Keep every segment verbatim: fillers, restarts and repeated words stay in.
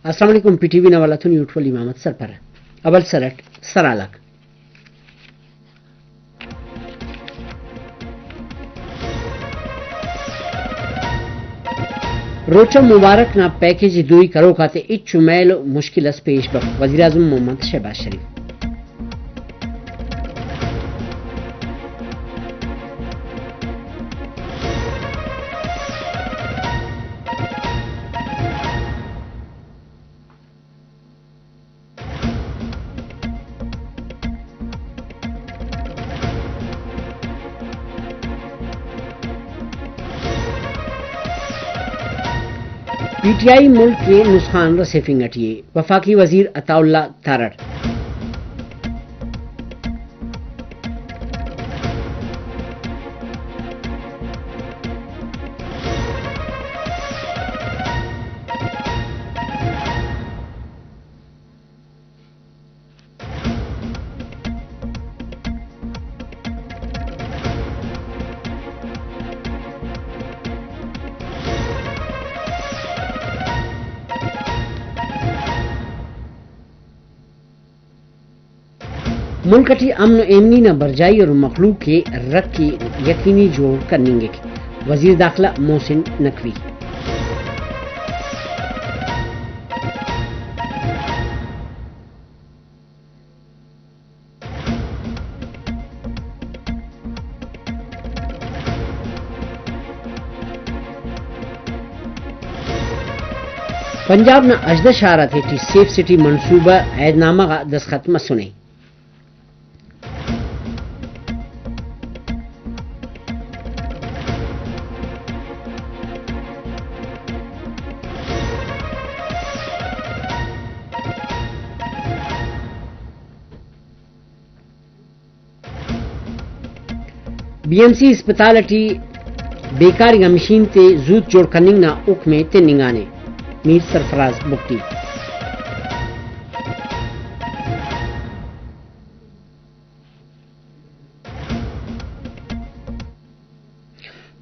السلام علیکم، پی ٹی وی نا حوالہ تون یوٹولی محمد سرپرہ۔ اول سر اٹ سرحال آک۔ روچہ مبارک نا پیکج دوئی کروک آتے ہچو میل و مشکل اس پیش بف، وزیراعظم محمد شہباز شریف۔ پی ٹی آئی ملک ءِ نسخان رسیفنگ اٹی ءِ، وفاقی وزیر عطاء اللہ تارڑ۔ ملک اٹی امن و ایمنی نا برجائی اور مخلوق ءِ رکھ ءِ یقینی جوڑ کننگک، وزیر داخلہ محسن نقوی۔ پنجاب نا ہژدہ شار آتیٹی سیف سٹی منصوبہ عہد نامہ غا دستخط مسنے۔ بی ایم سی اسپتال اٹی بیکار انگا مشین تے زوت جوڑ کننگ نا حکم ءِ تننگانے، میر سرفراز بگٹی۔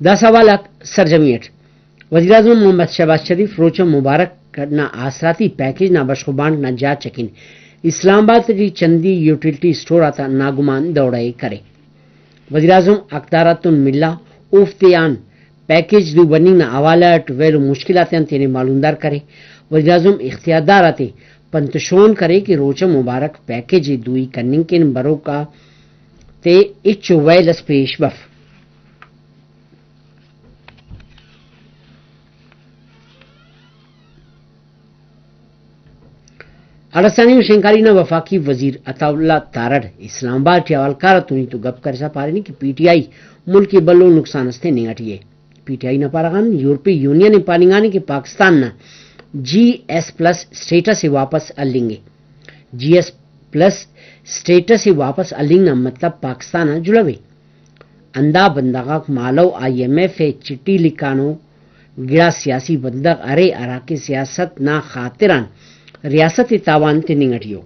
داسہ حوال آک سرجمی اٹ۔ وزیراعظم محمد شہباز شریف روچہ مبارک نا آسراتی پیکج نا بشخ و بانٹ نا جاچ اکن اسلام آباد ٹی چندی یوٹیلٹی اسٹور آتا ناگمان دورہ ءِ کرے۔ وزیراعظم حقدار آتون ملا، اوفتے آن پیکج دو بننگ نا حوالہ اٹ ویل و مشکل آتیان تینے معلومدار کرے۔ وزیراعظم اختیاردار آتے پنت و شون کرے کہ روچہ مبارک پیکج ءِ دوئی کننگ کن بروک آ تے ہچو ویل اس پیش بف۔ اڑسانی و شینکاری نا وفاقی وزیر عطاء اللہ تارڑ اسلام آباد ٹی حوالکار آتون ہیت و گپ کرسا پارینے کہ پی ٹی آئی ملک ءِ بھلو نقصان اس تننگ اٹی ءِ۔ پی ٹی آئی نا پارہ غان یورپی یونین ءِ پاننگانے کہ پاکستان نا جی ایس پلس اسٹیٹس ءِ واپس ہلنگ ءِ۔ جی ایس پلس اسٹیٹس ءِ واپس ہلنگ نا مطلب پاکستان آ جلہو ءِ۔ ہندا بندغ آک مالو آئی ایم ایف ءِ چٹی لکھانو، گڑاس سیاسی بندغ ارے ہراکہ سیاست نا خاطران ریاست ءِ تاوان تننگ اٹی ءِ۔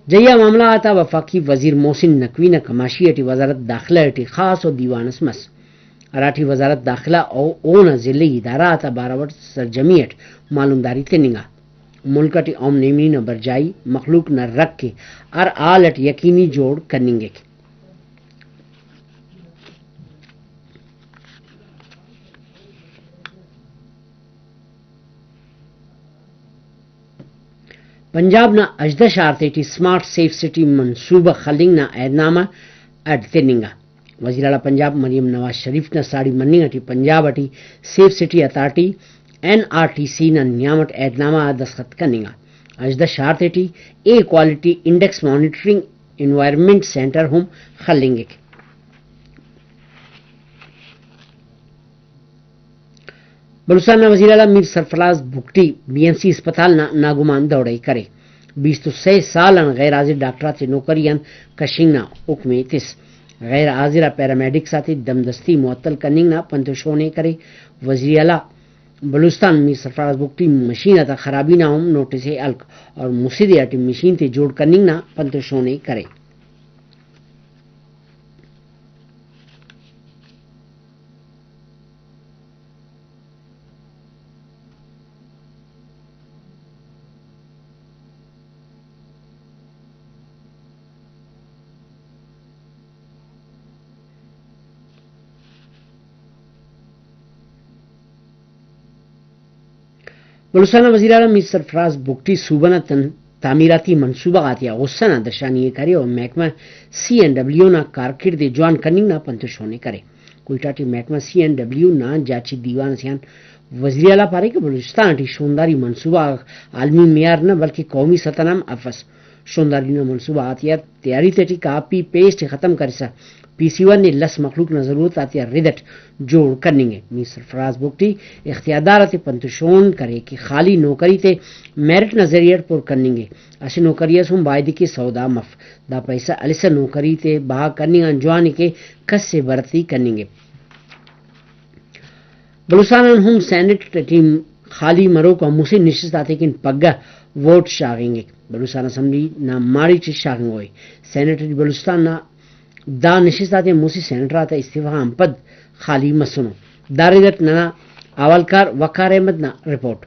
جہی آ معاملہ غاتا وفاقی وزیر محسن نقوی نا کماشی اٹی وزارت داخلہ اٹی خاص و دیوان اس مس، ہراٹی وزارت داخلہ و اونا ضلعی ادارہ غاتا بارو اٹ سرجمی اٹ معلومداری تننگا۔ ملک اٹی امن ایمنی نا برجائی مخلوق نا رکھ ءِ ہر حال اٹ یقینی جوڑ کننگک۔ پنجاب نا ہژدہ شار تیٹی سمارٹ سیف سٹی منصوبہ خلنگ نا عہد نامہ اڈ تننگا۔ وزیر اعلیٰ پنجاب مریم نواز شریف نا ساڑی مننگ اٹی پنجاب اٹی safe city authority, N R T C, نا نیام اٹ عہد نامہ آ دستخط کننگا۔ ہژدہ شار تیٹی a quality index monitoring environment centre ہم خلنگک۔ بلوچستان نا وزیر اعلیٰ میر سرفراز بگٹی بی ایم سی اسپتال نا ناگمان دورہ ءِ کرے۔ بیست و سہ سال آن غیر حاضر ڈاکٹر آتے نوکری آن کشنگ نا حکم ءِ تس۔ غیر حاضر آ پیرامیڈکس آتے دمدستی معطل کننگ نا پنت و شون ءِ کرے۔ وزیر اعلیٰ بلوچستان میر سرفراز بگٹی مشین آتا خرابی نا ہم نوٹس ءِ ہلک اور مسہ دے آٹی مشین تے جوڑ کننگ نا پنت و شون ءِ کرے۔ بلوچستان نا وزیراعلیٰ میر سرفراز بگٹی صوبہ نا تن تعمیراتی منصوبہ غاتیا غصہ نا درشانی ءِ کرے و محکمہ سی اینڈ ڈبلیو نا کارکڑد ءِ جوان کننگ نا پنت و شون ءِ کرے۔ کوئٹہ ٹی محکمہ سی اینڈ ڈبلیو نا جاچی دیوان اسے آن وزیراعلیٰ پارے کہ بلوچستان ٹی شونداری منصوبہ غاک عالمی معیار نہ بلکہ قومی سطح نا ہم افس۔ شونداری نا منصوبہ غاتیا تیاری تیٹی کاپی پیسٹ ءِ ختم کرسا پی سی ون ءِ لس مخلوق نا ضرورت آتیا رد اٹ جوڑ کننگ ءِ۔ میر سرفراز بگٹی اختیاردار آتے پنت و شون کرے کہ خالی نوکری تے میرٹ نا ذریعہ اٹ پر کننگ ءِ۔ اسہ نوکری اس ہم بایدے کہ سودا مف۔ دا پیسہ ہلسہ نوکری تے بہا کننگ آن جوان ءِ کہ کس ءِ بھرتی کننگ ءِ۔ بلوچستان آن ہم سینیٹ ٹی خالی مروک آ مسہ نشست آتے کن پگہ ووٹ شاغنگک۔ بلوچستان اسمبلی نا ماڑی ٹی شاغنگوئے۔ سینیٹ ٹی بلوچستان نا دا نشست آتے مسہ سینیٹر آتا استعفی آن پد خالی مسنو۔ دا رد اٹ ننا حوالکار وقار احمد نا رپورٹ۔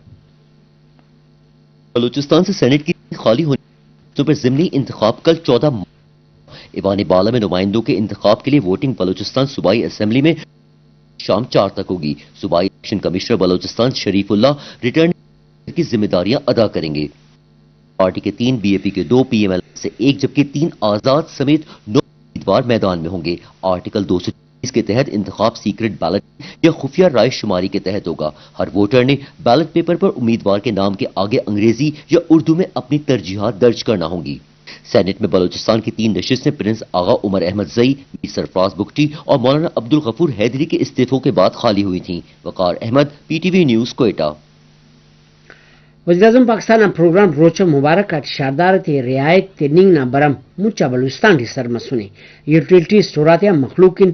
بلوچستان سے سینیٹ کی خالی ہونے پر ضمنی انتخاب کل چودہ مارچ۔ ایوان بالا میں نمائندوں کے انتخاب کے لیے ووٹنگ بلوچستان صوبائی اسمبلی میں شام چار تک ہوگی۔ صوبائی الیکشن کمشنر بلوچستان شریف اللہ ریٹرننگ کی ذمہ داریاں ادا کریں گے۔ پارٹی کے تین، بی اے پی کے دو، پی ایم ایل سے ایک، جبکہ تین آزاد سمیت نو امیدوار میدان میں ہوں گے۔ آرٹیکل دو سو چالیس کے تحت انتخاب سیکرٹ بیلٹ یا خفیہ رائے شماری کے تحت ہوگا۔ ہر ووٹر نے بیلٹ پیپر پر امیدوار کے نام کے آگے انگریزی یا اردو میں اپنی ترجیحات درج کرنا ہوں گی۔ سینیٹ میں بلوچستان کی تین نشستیں پرنس آغا عمر احمد زئی، میر سرفراز بگٹی اور مولانا عبدالغفور حیدری کے استعفوں کے بعد خالی ہوئی تھیں۔ Waqar Ahmed, P T V news, Quetta. وزیراعظم پاکستان نا پروگرام روچہ مبارک اٹ شاردار تے رعایت تننگ نا بھرم مچ آ بلوچستان ٹی سر مسنے۔ یوٹیلٹی اسٹور آتیا مخلوق کن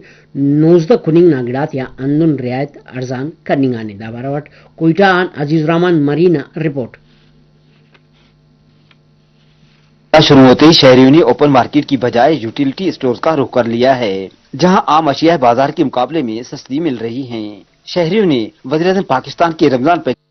نوزدہ کننگ نا گڑاتیا ہندن رعایت اڑزان کننگانے۔ دا بارو اٹ کوئٹہ آن عزیز الرحمن مری نا رپورٹ۔ شروع ہوتے ہی شہریوں نے اوپن مارکیٹ کی بجائے یوٹیلٹی اسٹورز کا رخ کر لیا ہے، جہاں عام اشیاء بازار کے مقابلے میں سستی مل رہی ہیں۔ شہریوں نے وزیراعظم پاکستان کے رمضان پیکج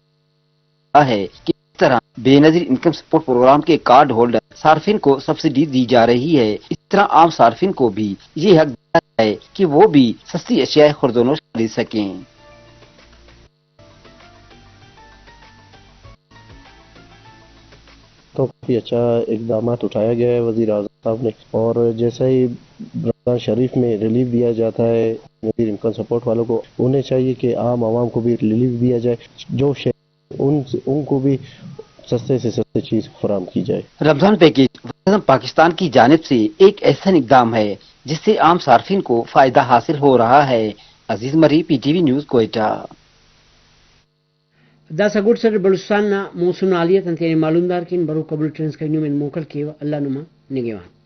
کہا ہے کہ اس طرح بے نظیر انکم سپورٹ پروگرام کے کارڈ ہولڈر صارفین کو سبسڈی دی جا رہی ہے، اس طرح عام صارفین کو بھی یہ حق دیا جائے کہ وہ بھی سستی اشیاء خرید و نوش خرید سکیں۔ تو کافی اچھا اقدامات اٹھایا گیا ہے وزیر اعظم صاحب نے، اور جیسا ہی رمضان شریف میں ریلیف دیا جاتا ہے، نظیر انکم سپورٹ والوں کو، انہیں چاہیے کہ عام عوام کو بھی ریلیف دیا جائے، جو شہری ان سے، ان کو بھی سستے سے سستے چیز فراہم کی جائے۔ رمضان پیکیج وزیراعظم پاکستان کی جانب سے ایک احسن اقدام ہے جس سے عام صارفین کو فائدہ حاصل ہو رہا ہے۔ Aziz Marri, P T V news, Quetta. داسہ گڈ سر بلوچستان نا موسم نا حالیت آن تینے معلومدار کین، بروک قبل ٹرینس کہینی امید موکل کیوہ۔ اللہ نما نگہوان۔